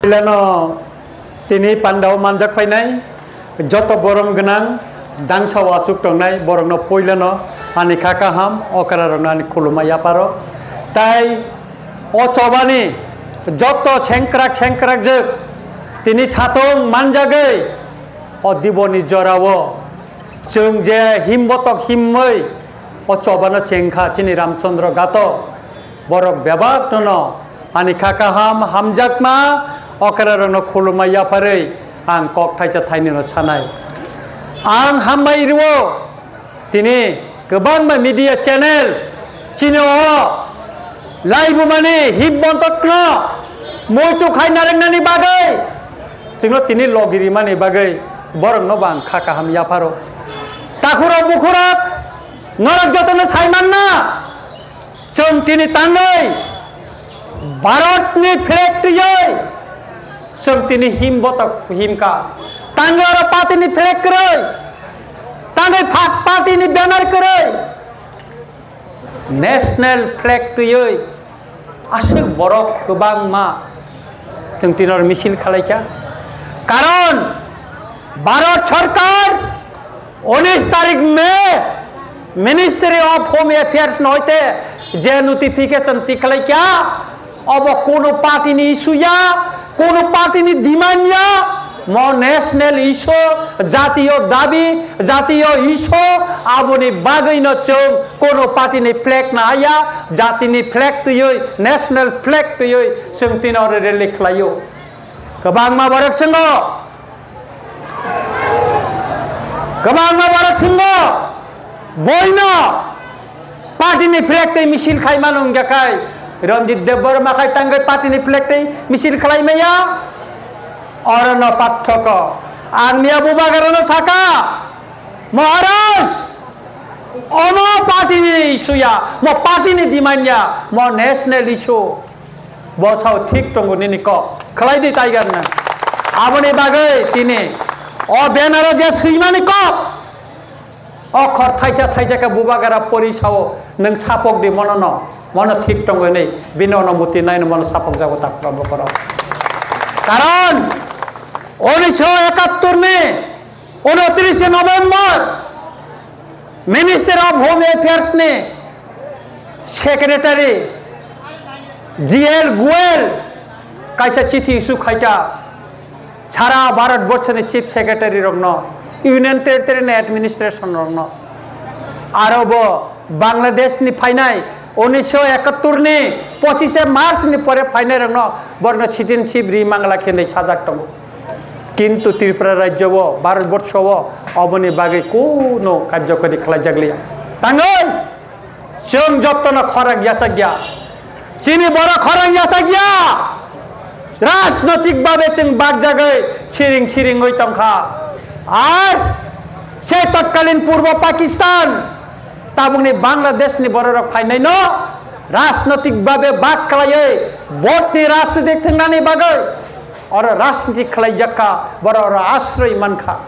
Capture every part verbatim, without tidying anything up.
Puilano tini pandao manjak phainai joto borom gwnang dangsa o achuk tongnai borokno puilano ani kha kaham okra rokno ani khulumma yaparo. Tai o chobani joto sengkrak sengkrak jwk tini satung manjagwi o diboni jorao chwng je himbotok himwi o chobano chengkha chini Ramchandra Gato. Borok bebak nono ani kha kaham hamjakma okra rokno khulumma yapharwi ang kok thaisa thainwi no sanai. Ang hambai rwo tini kwbangma media channel chini o laibumani himbontokno muitu khai narwknani bagwi chwngno tini logi rimani bagwi borokno bo ang kha kaham yapharo. Takhurok bukhurok norok jotono sai manna. Chwng tini tangwi Bharatni flag twiwi chwng tini himbotok himkha. Tangwi oro partyni flag kwrwi, tangwi pha-, partyni banner kwrwi, national flag twiwi aswk borok kwbangma chwng tini oro misil khalaikha. Karon Bharat Sarkar unis tarik May Ministry of Home Affairs no hoite je notification tikhlai kya, obo kono party ni issue ya, kono party ni demand ya, mo national issue, jatiyo dabi, jatiyo issue, aboni bagwi no chwng kono party ni flag na haya, jati ni flag twiwi, national flag twiwi chwng tini oro rally khlaio. Kwbangma borok chwngo. Kwbangma borok swngo, boino party ni flag tei misil khai mano wngya khai, Ranjit Debbarma khai tangwi party ni flag tei misil khlai maya? Orono pathoko. Ang miya bubagarano saka, Maharaj, omo party ni issue ya, mo party ni demand ya, mo national issue. Bo sao thik tongo nini kok. Khlai di Tiger na. Aboni bagwi tini o banner o je swimani kok. O khor thaisa thaisa khe bubagara pori sao nwng sapok di mono no. Mono thik tongo hinwi bini ono muti naino mono sapok jago tak borok. Karon unisho ekattor ni unotrishe November Minister of Home Affairs ni Secretary G L Goel kaisa chithi issue khaita sara Bharat Borso ni Chief Secretary rokno, Union Territory ni administration rokno, aro bo Bangladesh ni phainai unisho ekattor ni pochishe March ni pore phainai rokno borokno citizenship ri mangla khe hinwi sajak tongo. Kintu Tripura rajyo o, Bharat Borsho o oboni bagwi kuno karjokari khlaijak liya. Tangwi chwng jottono khorang yachakya. Chini borok khorang yachakya. Rajnotik babe chwng bakjagwi siring siringwi tongkha. Ar se totkalin Purbo Pakistan, tabukni Bangladesh ni bororok phainaino rajnotik babe bak khlaiwi vote ni rajnotik thwngnani bagwi oro rajniti khlaijak kha, borok oro asroi man kha.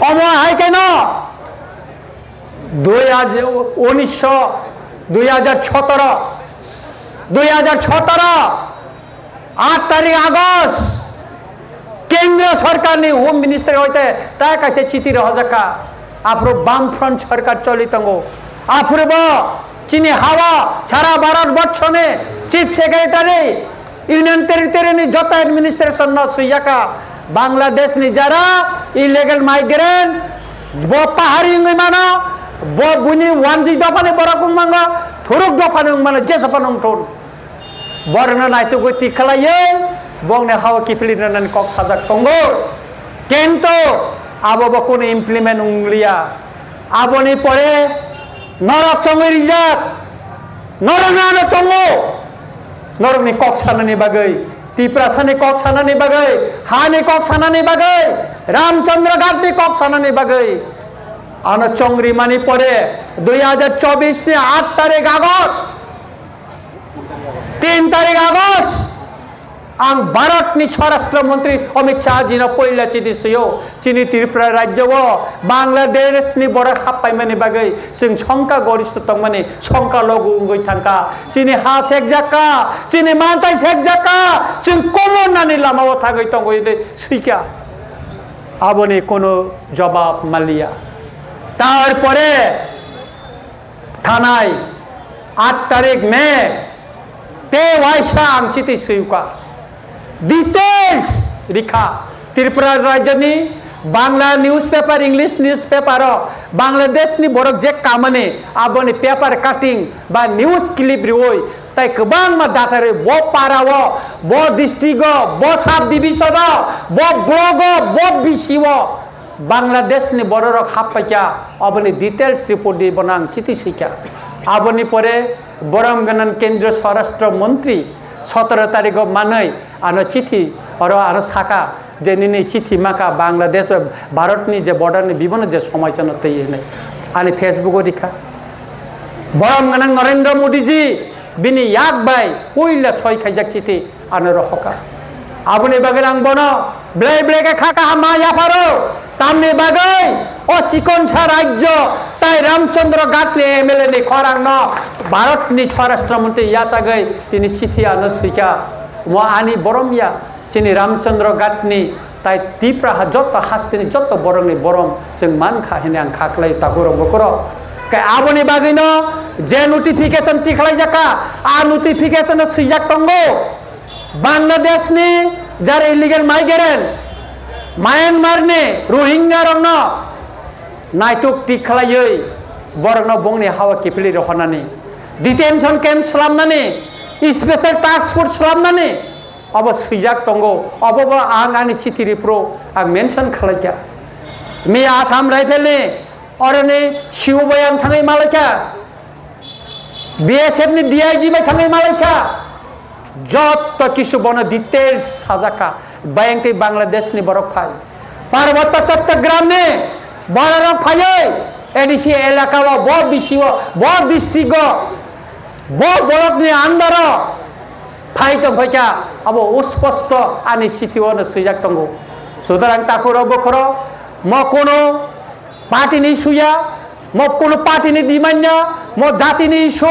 Omo hai khe no dui hajar, unisho, dui hajar sotoro, dui hajar sotoro, aat tarik August, Kendra Sarkar ni Home Minister hoite ta kaisa chithi rohorjak kha. Aphuru Bamfront Sarkar choli tongo. Aphuru bo chini hawa sara Bharat Borso ni Chief Secretary, Union Territory ni joto administration no swijak kha, Bangladesh ni jara illegal migrant, bo pahari wngwi mano, bo buini wanjwi dopha ni borok wng mango, thuruk dopha ni wng mano, jesa phano wng thun. Borokno naitugwi tik khlaiwi bongni hao kiphilwi rwnani kok sajak tongo. Kintu abo bo kunu implement wng liya. Aboni pore norok chongwi rijak, norokno ano chongo, norokni kok sanani bagwi, Tiprasani kok sanani bagwi, hani kok sanani bagwi, Ramchandra Ghatni kok sanani bagwi. Ano chongrimani pore dui hajar chobbish ni aat tarik August, tin tarik August, ang Bharatni Swarashtra Mantri Amit Shah jino poila chiti swiyo, chini Tripura rajyo o Bangladesh ni borok happaimani bagwi chwng songkha gorista tongmani songkha logu wngwi thangkha. Chini ha sekjakka, chini mantai sekjakka, chwng common lamao thangwi tongwi de swikha. Aboni kono jobab maliya. Tarpore thanai aat tarik May te waisa ang chiti swikha. Details rikha. Tripura rajyoni Bangla newspaper, English newspaper o Bangladesh ni borok je kamani aboni paper cutting ba news clip riwi tai kwbangma data ri bo para o, bo district o, bo sub division o, bo block o, bo B C o Bangladesh ni bororok happaikha, aboni details report di bono ang chiti swikha. Aboni pore borom gwnang Kendriya Swarashtra Montri sotoro tarikh o manwi ano chithi oro ano saka je nini chithi maka Bangladesh bai Bharat ni je border ni bibono je somoichano twi hinwi ani Facebook o rikha. Borom gwnang Narendra Modi ji bini yak bai puila soi khaijak chithi ano rohoka. Aboni bagwi ang bono blai blai khe kha kaham ma yapharo. Tamni bagwi o chikonsa rajyo tai Ramchandra Ghat ni M L A ni khorang no Bharat ni Swarashtra Montri yachagwi tini chithi ano swikha. Mo ani borom ya chini Ramchandra Ghat ni tai Tipra ha joto hasteni joto borok ni borom chwng man kha hini ang kha klai takhurok bukhurok. Khe aboni bagwi no je notification tikhlai jakha a notification o swijak tongo. Bangladesh ni jara illegal migrant, Myanmar ni Rohingya rokno naituk tik khlaiwi borokno bongni hawa kiphilwi rohornani, detention camp slamnani, special task force slamnani, obo swijak tongo. Obo bo ang ani chithi ripro ang mention khlaikha. Miya Assam Rifle ni oroni C O bai ang thangwi malaikha. B S F ni D I G bai thangwi malaikha. Jotto kisu bono details sajakha. Bayang tei Bangladesh ni borok phai. Parbotto Chattogram ni borok phaiwi A D C elaka o, bo B C o, bo district o, bo borok ni under o phai tong phaikha. Abo usposto ani chithi o no swijak tongo. Sutorang takhuro bukhuro mo kono party ni issue ya, mo kono party ni demand ya, mo jati ni issue,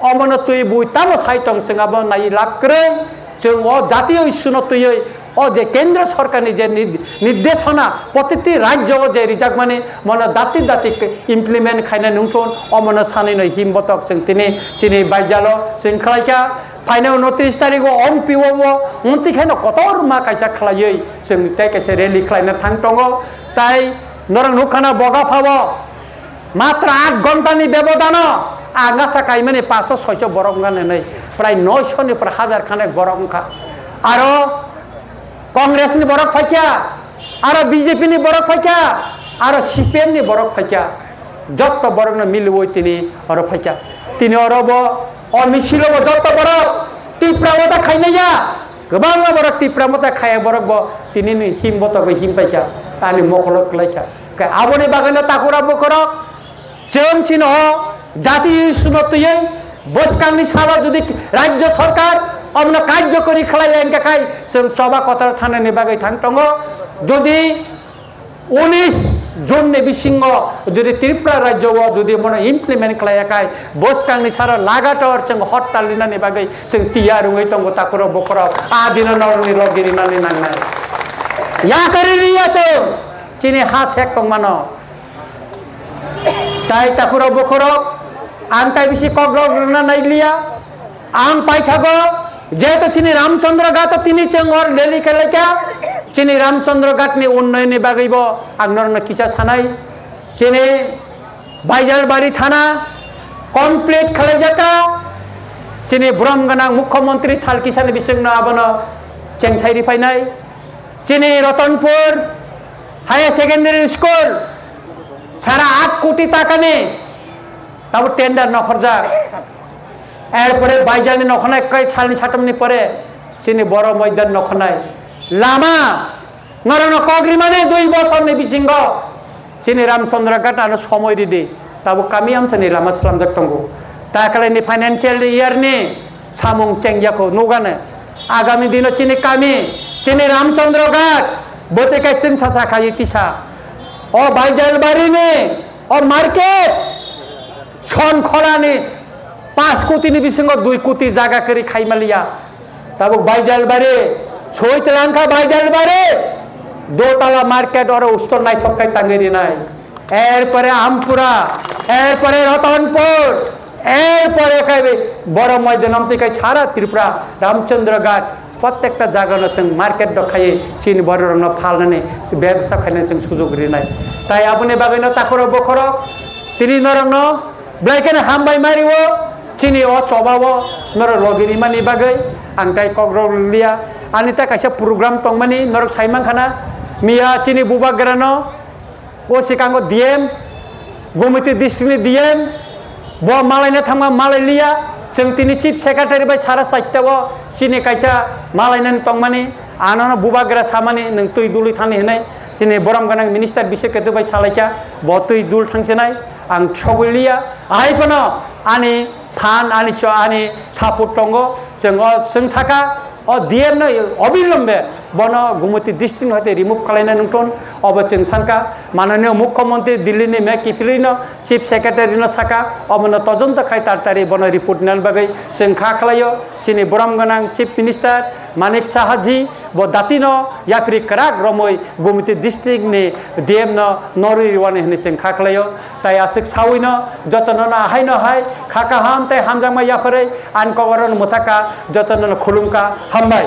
omono twi bui tamo sai tong chwng abo nai lab kwrwi, chwng o jatiyo issue no twiwi, o je kendra sarkar ni je nir-, nirdeshona, protiti rajyo o je rijakmani, mono dati dati ke implement khaina nungthun, omono sanwi no him botok chwng tini chini baijalo chwng khlaikha, phaina unotris tarik o ompi o bo, wngtwi khaino kotor ma kaisa khlaiwi chwng tei kaisa rally khlaina thang tongo, tai Norok nukha na Bogapha o matra aat ghonta ni bebodano ang gasa kaimani paanso soiso borok wngkha nini, prai noisho ni prai hajar khanek borok wngkha. Aro Congress ni borok phaikha, aro B J P ni borok phaikha, aro C P M ni borok phaikha. Jotto borok no miliwi tini oro phaikha. Tini oro bo o misil o bo jotto borok Tipra o ta khainai ya. Kwbangma borok Tipra motha khaya borok bo tini ni him botogwi him paikha, ani mokolo kwlaikha. Khe aboni bagwino takhura bokhorok chwng chini o jati issue no twiwi bwskangni salo jodi rajya sarkar omono karjokori khlaiya hwnkhe khai chwng choba kotor thanani bagwi thang tongo. Jodi unis June ni bisingo jodi Tripura rajyo o jodi mono implement khlaiya khai, bwskangni saro lagator chwng hortal rinani bagwi chwng tiyar wngwi tongo takhuro bokhorok, a dino norokni logi rinani nangnai. Yakarwi riya chwng chini ha sek tongmano. Tai takhuro bokhorok ang tai bisi kokrok rwna nailiya. Ang paithago, jehetu chini Ramchandra Ghat o tini chwng or rally khlaikha, chini Ramchandra Ghat ni unnoyon ni bagwi bo ang norokno kisa sanai. Chini Baijalbari thana complete khlaijakha, chini borom gwnang Mukhyamantri sal kisani bisingno abono chengsai riphainai. Chini Ratanpur Higher Secondary School sara aat koti takani tabo tender nokhorjak. Erpore Baijalni nokhanai kai salni satamni pore chini Boro Moidan nokhanai lama norokno kok rimani dui bosorni bisingo chini Ramchandra Ghat ano somoi ridi, tabo kami amchani lama slamjak tongo. Takaleni financial year ni samung chengyako nugane. Agami dino chini kami, chini Ramchandra Ghat, bote kai chwng sacha khai tisa. O Baijalbari ni, o market, Son Kholani pas koti ni bisingo dui koti jaga kiri khai maliya. Tabuk Baijalbari, Soi telangkha bajar bare, dotala market oro ustor naithok khai tangwi rinai. Erpore Ampura, erpore Ratanpur, erpore kai boro moidanam twi kai sara Tripura, Ramchandra Ghat, prottekta jagano chwng market rok khaiwi chini bororokno phalnani, bebsa khainani chwng sujog rinai. Tai aboni bagwino takhoro bokhoro tini norokno belai kheno hambai mario, chini o chobao norok logi rimani bagwi ang tai kok rok liya. Ani ta kaisa program tongmani norok sai mankha na, miya chini bubagrano, o sikango D M, Gumiti district ni D M, bo malaina thangma malai liya, chwng tini chief secretary bai sara chaita o chini kaisa malainani tongmani, anono bubagra samani nwng twi dului thani hinwi chini borom gwnang minister Bisek Ketu bai salaikha, bo twi dul thangsinai. Ang sogwi liya, ahai phano ani phan, ani cho-, ani support tongo. Chwng o, chwng saka, o D M no obilombe bono Gumiti district no hoite remove khlaina nungthon, obo chwng sanka. Mananiya Mukhyamantri Delhi ni me kiphilwi no Chief Secretary no saka, obono todonto khai tartari bono report nani bagwi chwng kha khlaio. Chini borom gwnang Chief Minister Manik Saha ji bo datino yapri kwrak romwi Gumiti district ni D M no norwi rwani hwnwi chwng kha khlaio. Tai aswk sawino jotono no ahai no hai kha kaham tai hamjakma yapharwi ani kogoron mwthaka jotono no khulumka, hambai.